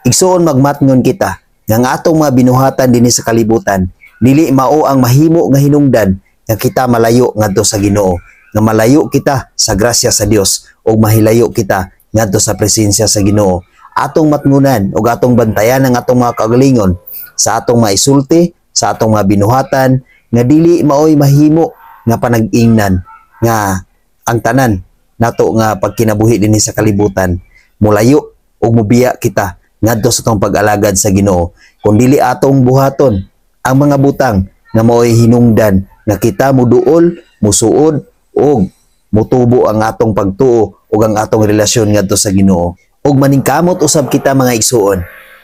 Igsuon, magmatngon kita nga ang atong mga binuhatan dinhi sa kalibutan dili mao ang mahimo nga hinungdan nga kita malayo ngadto sa Ginoo, nga malayo kita sa grasya sa Dios ug mahilayo kita ngadto sa presensya sa Ginoo. Atong matngunan ug atong bantayan ang atong mga kaugalingon sa atong maisulti, sa atong mga binuhatan, nga dili maoy mahimo nga panag-ingnan nga ang tanan nato nga pagkinabuhi dinhi sa kalibutan mulayo ug mubiya kita ngadto sa atong pag-alagad sa Ginoo, kung dili atong buhaton ang mga butang nga maoy hinungdan nga kita muduol, musuod ug mutubo ang atong pagtuo ug ang atong relasyon ngadto sa Ginoo. Ug maningkamot usab kita, mga igsuon,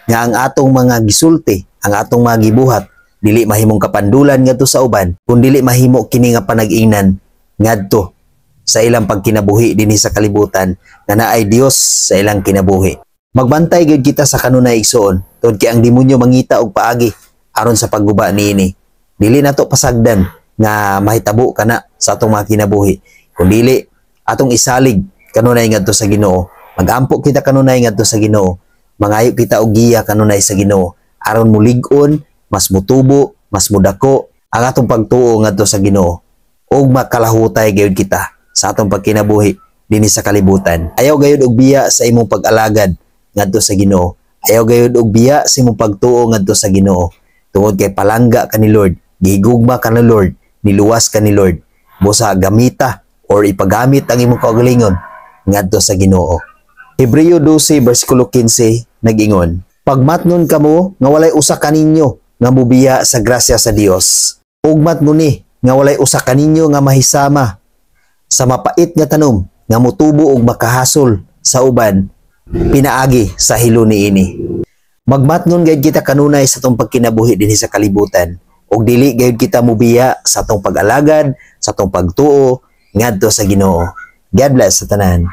nga ang atong mga gisulti, ang atong mga gibuhat, dili mahimong kapandulan ngadto sa uban, kun dili mahimo kini nga panag-ingnan ngadto sa ilang pagkinabuhi dinhi sa kalibutan nga naay Dios sa ilang kinabuhi. Magbantay gyud kita sa kanunay, igsuon, tungod kay ang demonyo mangita og paagi aron sa pagguba niini. Dili nato pasagdan nga mahitabo kana sa atong mga kinabuhi. Kung dili atong isalig kanunay ngadto sa Ginoo. Magampo kita kanunay ngadto sa Ginoo. Mangayo kita og giya kanunay sa Ginoo aron mulig-on, mas mutubo, mas mudako ang atong pagtuo ngadto sa Ginoo ug makalahutay gayud kita sa atong pagkinabuhi dinhi sa kalibutan. Ayaw gayud og biya sa imong pag-alagad ngadto sa Ginoo. Ayaw gayud og biya sa imong pagtuo ngadto sa Ginoo. Tungod kay palangga ka ni Lord, gihigugma ka ni Lord, niluwas ka ni Lord. Busa gamita or ipagamit ang imong kaugalingon ngadto sa Ginoo. Hebreo 12 versikulo 15 nag-ingon, "Pagmatngon kamo nga walay usa kaninyo nga mubiya sa grasya sa Dios. Ug matngoni nga walay usa kaninyo nga mahisama sa mapait nga tanom nga mutubo og makahasol sa uban pinaagi sa hilo niini." Magmatngon gayud kita kanunay sa atong pagkinabuhi dinhi sa kalibutan ug dili gayud kita mubiya sa atong pag-alagad, sa atong pagtuo ngadto sa Ginoo. God bless sa tanan.